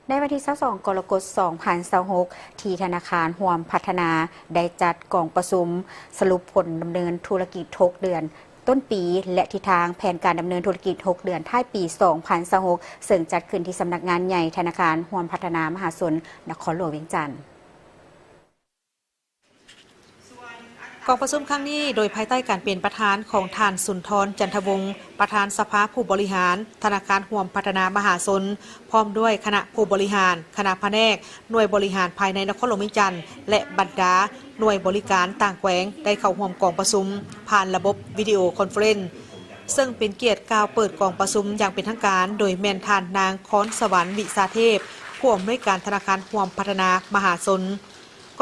ໃນວັນທີຊາວສອງ ກໍລະກົດ ສອງພັນຊາວຫົກ ທີ່ທະນາຄານຮ່ວມພັດທະນາໄດ້ຈັດກອງປະຊຸມສະຫຼຸບຜົນດຳເນີນທຸລະກິດຫົກເດືອນຕົ້ນປີ ແລະ ທິດທາງແຜນການດຳເນີນທຸລະກິດຫົກເດືອນທ້າຍປີ ສອງພັນຊາວຫົກ ເຊິ່ງຈັດຂຶ້ນທີ່ສຳນັກງານໃຫຍ່ທະນາຄານຮ່ວມພັດທະນາມະຫາຊົນ ນະຄອນຫຼວງວຽງຈັນ. ກອງປະຊຸມຄັ້ງນີ້ ໂດຍພາຍໃຕ້ການເປັນປະທານຂອງທ່ານ ສຸນທອນ ຈັນທະວົງ ປະທານສະພາຜູ້ບໍລິຫານທະນາຄານຮ່ວມພັດທະນາມະຫາຊົນ ພ້ອມດ້ວຍຄະນະຜູ້ບໍລິຫານ, ຄະນະພະແນກ, ໜ່ວຍບໍລິຫານພາຍໃນນະຄອນຫຼວງວຽງຈັນ ແລະ ບັນດາໜ່ວຍບໍລິການຕ່າງແຂວງ ໄດ້ເຂົ້າຮ່ວມກອງປະຊຸມຜ່ານລະບົບວິດີໂອຄອນເຟີເຣັນ ເຊິ່ງເປັນກຽດກ່າວເປີດກອງປະຊຸມຢ່າງເປັນທາງການ ໂດຍແມ່ນທ່ານນາງ ຄອນສະຫວັນ ວິຊາເທບ ຜູ້ອຳນວຍການທະນາຄານຮ່ວມພັດທະນາມະຫາຊົນ.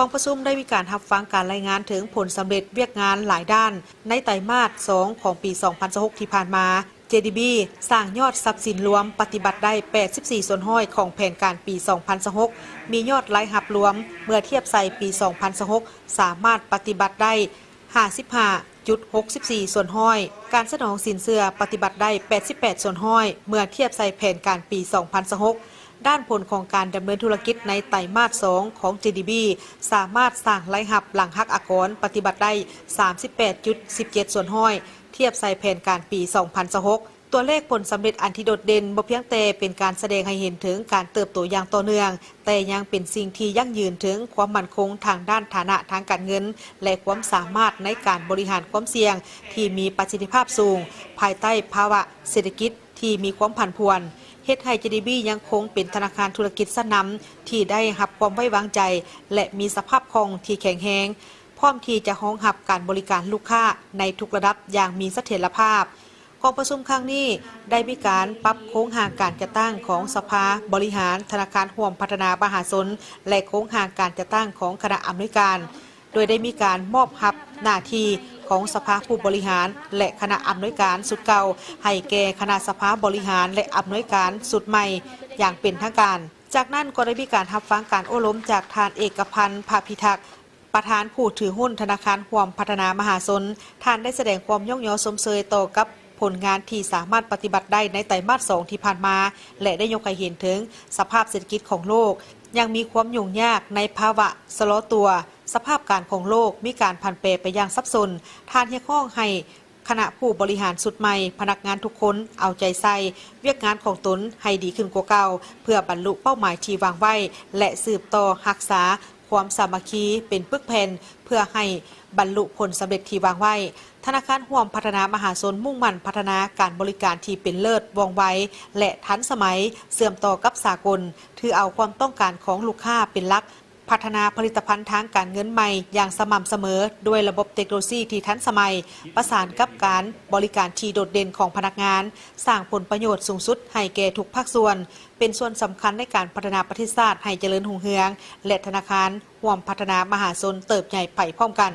ກອງປະຊຸມໄດ້ມີການຮັບຟັງການລາຍງານເຖິງຜົນສຳເລັດວຽກງານຫຼາຍດ້ານໃນໄຕມາດສອງຂອງປີສອງພັນຊາວຫົກທີ່ຜ່ານມາ. ເຈດີບີ ສ້າງຍອດຊັບສິນລວມປະຕິບັດໄດ້ແປດສິບສີ່ສ່ວນຮ້ອຍຂອງແຜນການປີສອງພັນຊາວຫົກ, ມີຍອດລາຍຮັບລວມເມື່ອທຽບໃສ່ປີສອງພັນຊາວຫົກ ສາມາດປະຕິບັດໄດ້ຫ້າສິບຫ້າຈຸດຫົກສິບສີ່ສ່ວນຮ້ອຍ, ການສະໜອງສິນເຊື່ອປະຕິບັດໄດ້ແປດສິບແປດສ່ວນຮ້ອຍ ເມື່ອທຽບໃສ່ແຜນການປີສອງພັນຊາວຫົກ. ດ້ານຜົນຂອງການດຳເນີນທຸລະກິດໃນໄຕມາດສອງຂອງ ເຈດີບີ ສາມາດສ້າງລາຍຮັບຫຼັງຫັກອາກອນປະຕິບັດໄດ້ສາມສິບແປດຈຸດສິບເຈັດສ່ວນຮ້ອຍ ທຽບໃສ່ແຜນການປີສອງພັນຊາວຫົກ. ຕົວເລກຜົນສຳເລັດອັນທີ່ໂດດເດັ່ນບໍ່ພຽງແຕ່ເປັນການສະແດງໃຫ້ເຫັນເຖິງການເຕີບໂຕຢ່າງຕໍ່ເນື່ອງ, ແຕ່ຍັງເປັນສິ່ງທີ່ຢັ້ງຢືນເຖິງຄວາມໝັ້ນຄົງທາງດ້ານຖານະທາງການເງິນ ແລະ ຄວາມສາມາດໃນການບໍລິຫານຄວາມສ່ຽງທີ່ມີປະສິດທິພາບສູງ ພາຍໃຕ້ພາວະເສດຖະກິດ ທີ່ມີຄວາມຜັນຜວນ, ເຮັດໃຫ້ ເຈດີບີ ຍັງຄົງເປັນທະນາຄານທຸລະກິດຊັ້ນນຳທີ່ໄດ້ຮັບຄວາມໄວ້ວາງໃຈ ແລະ ມີສະພາບຄ່ອງທີ່ແຂງແຮງ, ພ້ອມທີ່ຈະຮອງຮັບການບໍລິການລູກຄ້າໃນທຸກລະດັບຢ່າງມີສະຖຽນລະພາບ. ກອງປະຊຸມຄັ້ງນີ້ໄດ້ມີການປັບໂຄງຮ່າງການຈັດຕັ້ງຂອງສະພາບໍລິຫານທະນາຄານຮ່ວມພັດທະນາມະຫາຊົນ ແລະ ໂຄງຮ່າງການຈັດຕັ້ງຂອງຄະນະອຳນວຍການ. ໂດຍໄດ້ມີການມອບຮັບໜ້າທີ່ຂອງສະພາຜູ້ບໍລິຫານ ແລະ ຄະນະອຳນວຍການຊຸດເກົ່າ ໃຫ້ແກ່ຄະນະສະພາບໍລິຫານ ແລະ ອຳນວຍການຊຸດໃໝ່ຢ່າງເປັນທາງການ. ຈາກນັ້ນກໍໄດ້ມີການຮັບຟັງການໂອ້ລົມຈາກທ່ານ ເອກະພັນ ພະພິທັກ ປະທານຜູ້ຖືຫຸ້ນທະນາຄານຮ່ວມພັດທະນາມະຫາຊົນ. ທ່ານໄດ້ສະແດງຄວາມຍ້ອງຍໍຊົມເຊີຍຕໍ່ກັບຜົນງານທີ່ສາມາດປະຕິບັດໄດ້ໃນໄຕມາດສອງທີ່ຜ່ານມາ ແລະ ໄດ້ຍົກໃຫ້ເຫັນເຖິງສະພາບເສດຖະກິດຂອງໂລກ ຍັງມີຄວາມຫຍຸ້ງຍາກໃນພາວະຊະລໍຕົວ, ສະພາບການຂອງໂລກມີການຜັນແປໄປຢ່າງສັບສົນ. ທ່ານຮຽກຮ້ອງໃຫ້ຄະນະຜູ້ບໍລິຫານຊຸດໃໝ່, ພະນັກງານທຸກຄົນເອົາໃຈໃສ່ວຽກງານຂອງຕົນໃຫ້ດີຂຶ້ນກວ່າເກົ່າ ເພື່ອບັນລຸເປົ້າໝາຍທີ່ວາງໄວ້ ແລະ ສືບຕໍ່ຮັກສາຄວາມສາມັກຄີເປັນປຶກແຜ່ນ ເພື່ອໃຫ້ບັນລຸຜົນສຳເລັດທີ່ວາງໄວ້. ທະນາຄານຮ່ວມພັດທະນາມະຫາຊົນມຸ່ງໝັ້ນພັດທະນາການບໍລິການທີ່ເປັນເລີດ, ວ່ອງໄວ ແລະ ທັນສະໄໝ, ເຊື່ອມຕໍ່ກັບສາກົນ, ຖືເອົາຄວາມຕ້ອງການຂອງລູກຄ້າເປັນຫຼັກ, ພັດທະນາຜະລິດຕະພັນທາງການເງິນໃໝ່ຢ່າງສະໝ່ຳສະເໝີ ດ້ວຍລະບົບເຕັກໂນໂລຊີທີ່ທັນສະໄໝ, ປະສານກັບການບໍລິການທີ່ໂດດເດັ່ນຂອງພະນັກງານ, ສ້າງຜົນປະໂຫຍດສູງສຸດໃຫ້ແກ່ທຸກພາກສ່ວນ, ເປັນສ່ວນສຳຄັນໃນການພັດທະນາປະເທດຊາດໃຫ້ຈະເລີນຮຸ່ງເຮືອງ ແລະ ທະນາຄານຮ່ວມພັດທະນາມະຫາຊົນເຕີບໃຫຍ່ໄປພ້ອມກັນ.